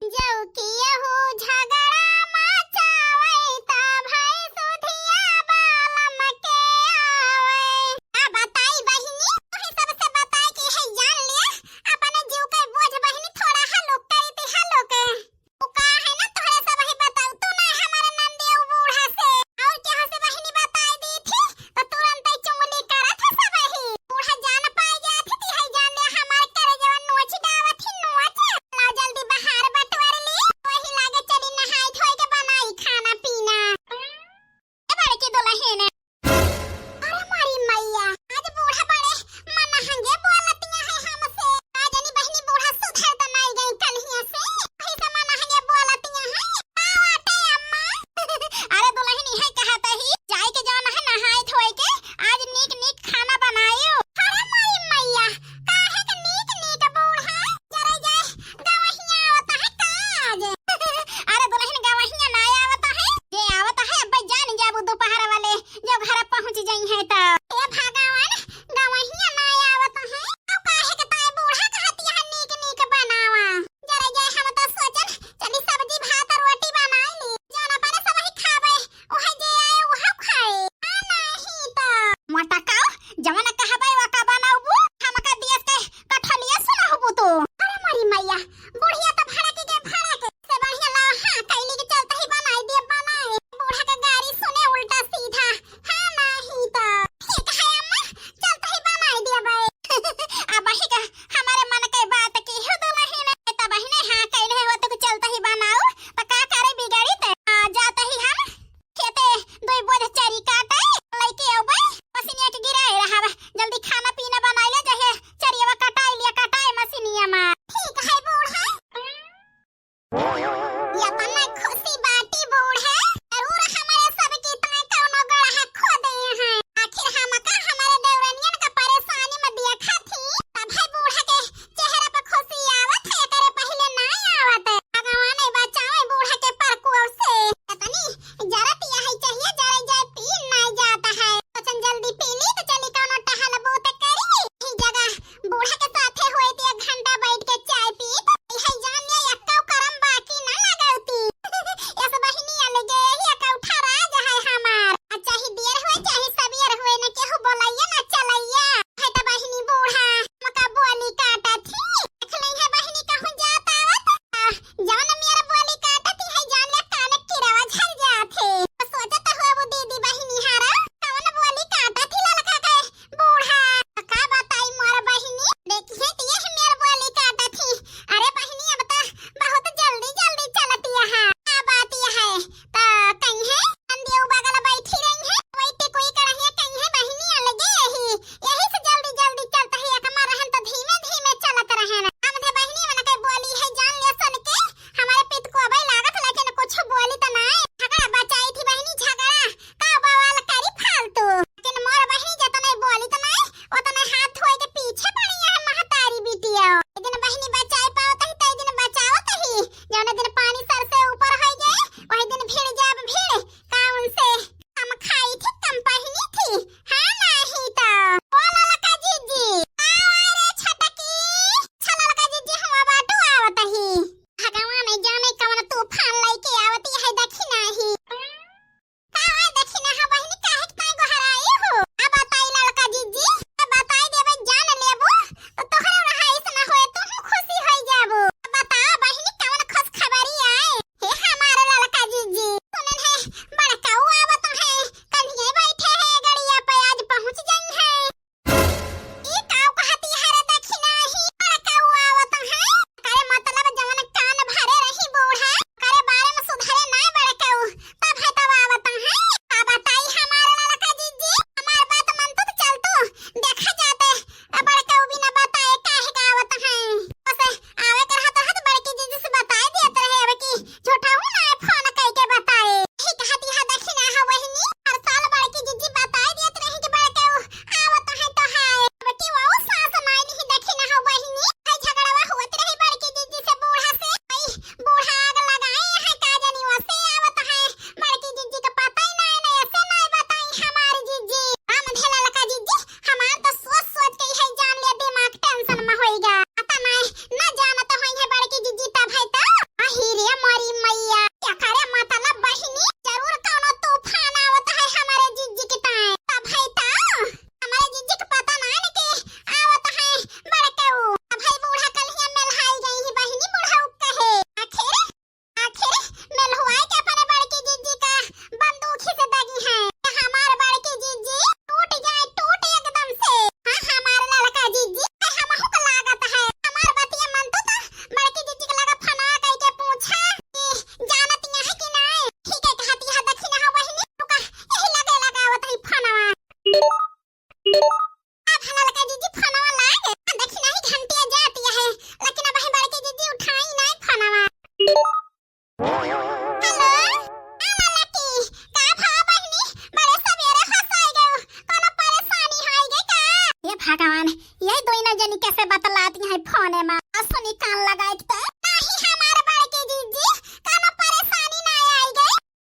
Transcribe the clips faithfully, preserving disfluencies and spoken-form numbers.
जौ कियहू झगड़ा मचावै, तब है सुधिया बालम के आवै। का बताई बहिनी, तोहे सबसे बताए के है जान ले, अपने जीव के बोझ बहिनी थोड़ा हलुक करी ती हलुक। उ का है ना तोहरे सब ही बताऊ, तू ना हमारे नंदिया उ बूढ़ा से, और केहू से बहिनी बताई दी थी, तो तुरंत ही चुंगली करत है सब ही। बूढ़ा जान पाई जात थी, है जान ले हमार करेजवा नोच डावत ही नोच। लाओ जल्दी बाहर बटोर ली, वही लागे चली नहाई धोई के बनाई खाना पीना। ए बड़की दुलहिन। अरे मोरी मैया, आज बूढ़ा बड़े मनहंगे बोलतिया है हमसे। का जानी बहिनी बूढ़ा सुधर त नाई गई कलहिया से। वही से मनहंगे बोलतिया है। का बाटे अम्मा? अरे दुलहिन इहे कहत ही, जाई के जौन है नहाई धोई के आज नीक नीक खाना बनायो। अरे मोरी मैया, काहे के नीक नीक बूढ़ा? जरे जाए गवहिया आवत है का आज? अरे दुलहिन गवहिया ना आवत है, जे आवत है अब्बे जान जाबू दोपहर वाले जब घर पहुँच जइहैं त। हे भगवान, गवहिया ना आवत है, अब काहे के ताई बूढ़ा कहतिया है नीक नीक बनावा? जरे जाए हम त सोचन चली सब्जी भात रोटी बनाई ली, जौन अपने सबही खाबे, ओहे जे आए ओहे खाए। आ नहीं त। मोटा काऊ, जवन कहबे ओका बनाउबू, हमका दियस के कठलिया सुनहबू तू। अरे मोरी मैया, बुढ़िया त भड़क के भड़क से बढ़िया ला, हाँ, कैली के चलते ही बनाई दे बनाए। बूढ़ा के गारी सुने उल्टा सीधा। हाँ, नाही तो। ठीक है अम्मा, चलते ही बनाई दे भाई। अब ही का हमारे मन के बात की हो दुलहिन, तब ही ने हाँ कैले हो तो चलते ही बनाओ, तो का करे बिगड़ी ते? आ, जाते ही हम खेते दुई बोझ चरी काटे, लइके अउबे, मशीनिया के गिराए रहब। जल्दी खाना पीना बनाई ले, जहे चरियवा कटाई लिया, कटाए मशीनिया मा। ठीक है बूढ़ा। ये अपना खुशी बाटी बूढ़ा, जरूर हमारे सब की ताई कौनो गड़हा खोदे हैं। आखिर हमका हमारे देवरनियन का परेशानी में देखा थी, तब है बूढ़ा के चेहरा पे खुशी आवत है, एकरे पहिले ना आवत है। भगवान बचावे बूढ़ा के प्रकोप से। इतनी जरत यही चाहिए, जरे जाए पी ना जाता है। सोचन जल्दी पी ली तो चली कौनो टहल बूत करी। यही जगह बूढ़ा के साथे होई तो एक घंटा बैठ के चाय पी तो यही जान ले यक्का करम बाकी ना लगौती। यस बहिनी अलगे यही एक उठा राज है हमार। आ चाहे देर होए चाहे सवेर होए न केहू बोलैया न चलैया। है त बहिनी बूढ़ा हमका बोली काटा थी। देख नहीं है बहिनी कहूँ जात आवत। आ, जौन मेरा बोली काटा थी है जान ले कान किरवा झर जात है। तो सोचत हुए वो दीदी बहिनी हारा कौन बोली काटा थी ललका के बूढ़ा। का बताई मोर बहिनी, देखिए त यह मेर बोली काटा थी। अरे बहिनी अब त बहुत जल्दी जल्दी चलती है। का बात यह है? त कहीं है, हम देव बगल बैठी रही है, वही टिकोई कड़हिया कहीं है बहिनी अलगे यही, यही से जल्दी जल्दी चलत ही, एकमा रहन त धीमे धीमे चलत रहन। हम थे बहिनी मन के बोली है जान ले सुन के, हमारे पित को अबे लागत लेकिन कुछ बोली त ना। झगड़ा बचाई थी बहिनी झगड़ा, का बवाल करी फालतू। लेकिन मोर बहिनी जतने बोली त ना, ओतने हाथ धोए के पीछे पड़ी है महतारी बिटिया। एक दिन बहिनी बचाई पावत ही, तई दिन बचावत ही। जौने दिन पानी सर से ऊपर होई जाए, वही दिन भिड़ जाब भिड़। का उनसे कम खाई थी, कम पहिनी थी? हाँ, नाही तो। ओ ललका जीजी, आओ रे छटकी। अच्छा ललका जीजी, हम बाटू आवत ही। भगवान जाने कौन तूफान लेके आवती है, देखी नाही। का है देखी ना, हाँ बहिनी, काहे के ताई गोहराई हो? आ बताई ललका जीजी, आ बताई देबे जान लेबू, तो तोहरा रहाइश ना होए, तू खुशी होई जाबू। आ बता बहिनी, कौन खुशखबरी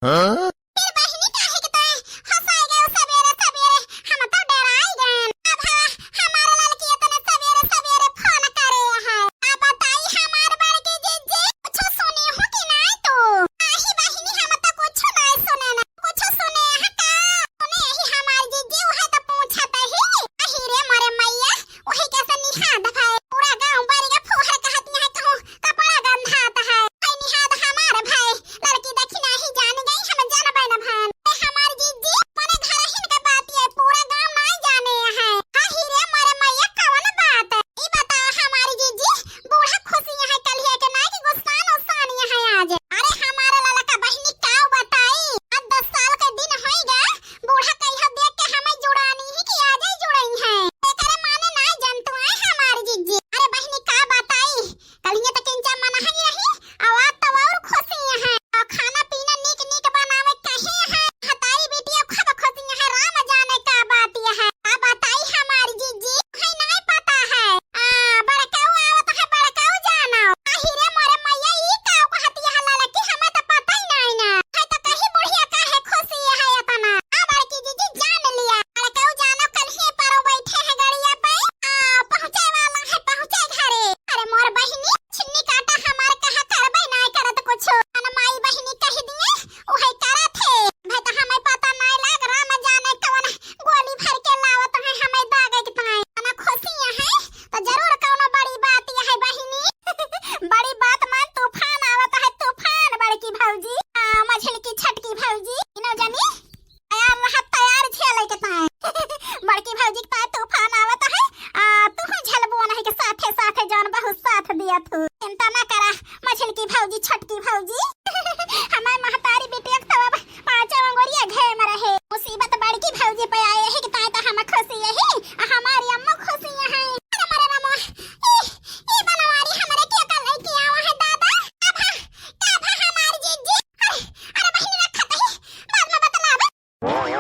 हाँ? फिर बहिनी काहे के तोय हंसाई गयो सबेरे सबेरे? हम तो डराई गए। अब ह-, हमारे ललकी इतने सबेरे सबेरे फोन करे है। अब बताई हमार बड़की जीजी, कुछ सुनी हो कि नहीं तू? नाही बहिनी, हम तो कुछ नहीं सुने ना। कुछ सुने है का? सुने ही हमार जीजी, उहे तो पूछत ही। अही रे मोरे मैया, वही कैसे निहाद भाई, पूरा गांव बारी का फुहर कहती है, कहूँ कपड़ा गंधात है। भाई निहाद हमार भाई, लड़की देखी नाही जान गई, हम जानबे न भाई। ए हमार जीजी, अपने घर हिन के बात ये पूरा गांव नाही जाने है। हाँ ही रे मोरे मैया, कवन बात? ई बताओ हमार जीजी, बूढ़ा खुशी है कल है के नाही कि गुस्सान उस्सान है आज? अरे हमार ललका बहिनी का बताई, आज दस साल के दिन होई गा, बूढ़ा कहिया देख के हमें जुड़ानी ही कि आजे जुड़ई है। एकरे माने ना जनतु आए हमार जीजी। अरे बहिनी का बताई, कलिए तक इंचा मन ही रही, आवाज तो और खुशी है। और खाना पीना नीक नीक बनावे कहे है। हताई बेटिया खूब खुशी है, राम जाने का बात यह है। का बताई हमार जीजी, है नहीं पता है। आ, बड़काऊ आवत है, बड़काऊ जानो। आही रे मोरे मैया, ई का कहत यह ललकी, हमें तो पता ही नहीं ना। है तो कहीं बुढ़िया काहे खुशी है इतना? आ बड़की जीजी जान लिया। बड़काऊ जानो, कल ही परो बैठे हैं गड़िया पे। आ, पहुँचे वाला है, पहुँचे घरे। अरे मोर बहिनी, छिन्नी काटा हमार कहा करबे ना करत कुछ। अन माई बहिनी कह दिए, उहे करत है। भाई तो हमें पता नहीं लाग, राम जाने कवन गोली भर के लावत है, हमें दागे के तनाई। अन खुशी है, तो जरूर कौनो बड़ी बात यह है बहिनी। बड़ी बात मान, तूफान आवत है, तूफान बड़की भौजी, आ, मझिलकी छटकी भौजी, इनो जनी तैयार रह, तैयार झेले के ताए। बड़की भौजी के ताए तूफान आवत है, आ, तू ही झेलबो नहीं के साथे साथे जौन बहुत साथ दिया तू। चिंता ना करा, मझिलकी भौजी, छटकी भौजी, हमार महतारी बिटिया के तो अब पाँचों अंगुरिया घे में रहे। मुसीबत बड़की भौजी पे आए है कि ताए तो हम खुशी यही, आ हमारी अम्मा खुशी है। अरे मरे रामा, ई, ई बनवारी हमरे के का लइके आवा है दादा? का भा, का भा हमार जीजी? अरे, अरे बहिनी रखत ही, बाद में बतलावे। अरे,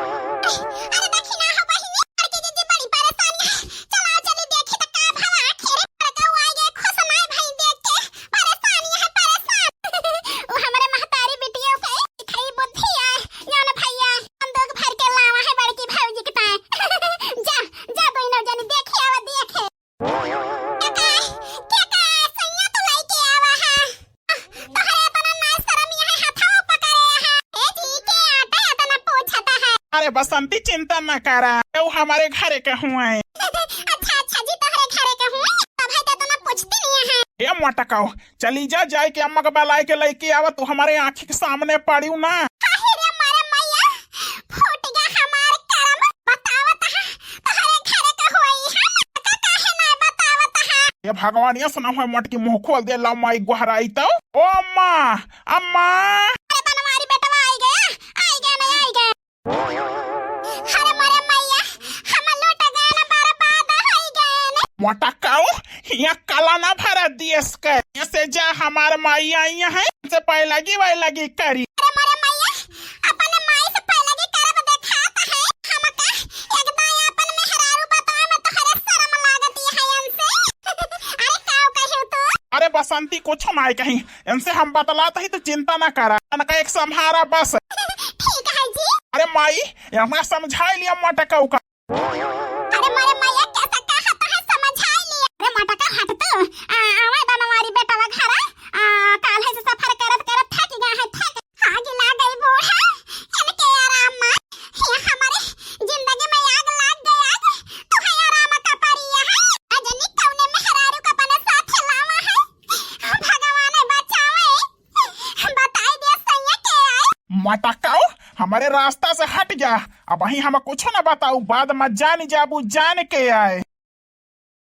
अरे देखी ना हो बहिनी, बड़की जीजी बड़ी परेशानी है। चला चली देखी त का भवा आखिर। बड़का हुआ ये खुश नाय भाई देख के, परेशानी है परेशान। वो हमरे महतारी बिटिया से सिखाई बुद्धि है, यान भैया, बंदूक भर के लावा है बड़की भौजी के ताए। जा, जा दोनों जनी देखे आवा देखे। के का, के का, सैया तो लइके आवा है। तोहरे इतना नाय शरम यहाँ हाथवा पकड़े है। ए जी, के आटा इतना पूछता है? अरे बसंती, चिंता न करा, वो हमारे घरे के हुए। अच्छा, अच्छा जी, तोहरे घरे के हुए, तब है तो इतना पूछती नहीं है। ए मोटकाऊ, चली जा, जाए के अम्मा के बलाए के लइके आवा, तू हमारे आँखी के सामने पड़ियो ना। काहे रे मारे मैया, फूट गया हमार करम। बतावत हा, तोहरे घरे का होई हम, का काहे ना बतावत हा? ये भगवान, ये सुना हुआ मोटकी मुँह खोल दे, लाओ माई गोहराई तो। ओ अम्मा, अम्मा। अरे बनवारी बेटवा आई गया, आई गया ना, आई गया। अरे मारे मैया, हम लोट गए ना, बर्बाद होई गए ने। मोटकाऊ, यहाँ काला ना भरा दियस के। ऐसे जा, हमार माई आई है, से पहलगी वहलगी करी। अरे मारे मैया, अपने माई से पहलगी करब देखात है। हमका एक दाई अपन मेहरारू बताए में तोहरे शरम लागत है इनसे। अरे काऊ कहियो तू? अरे बसंती, कुछ नाय कहीं, इनसे हम बतलात ही, तू चिंता ना करा, इनका एक संभारा बस। ठीक है जी। अरे माई, इनका समझाई लिया मोटकाऊ का। अरे मोरे मैया, कैसा कहा तो है, समझाई लिया। अरे मोटका हट तू, आ, आवे बनवारी बेटवा घरा, आ, काल्हे से सफर करत करत थक गया है, थक। आग लागई बूढ़ा, इनके आराम मा, ये हमारे जिंदगी में आग लाग गई, आग, तू है आराम का परी है, अजनी कौने मेहरारू का अपने साथ लावा है, भगवान बचावे। बताई दे सैया के आए। मोटकाऊ, हमारे रास्ता से हट जा। अबहीं हम कुछ न बताऊ, बाद में जान जाबू जान के आए।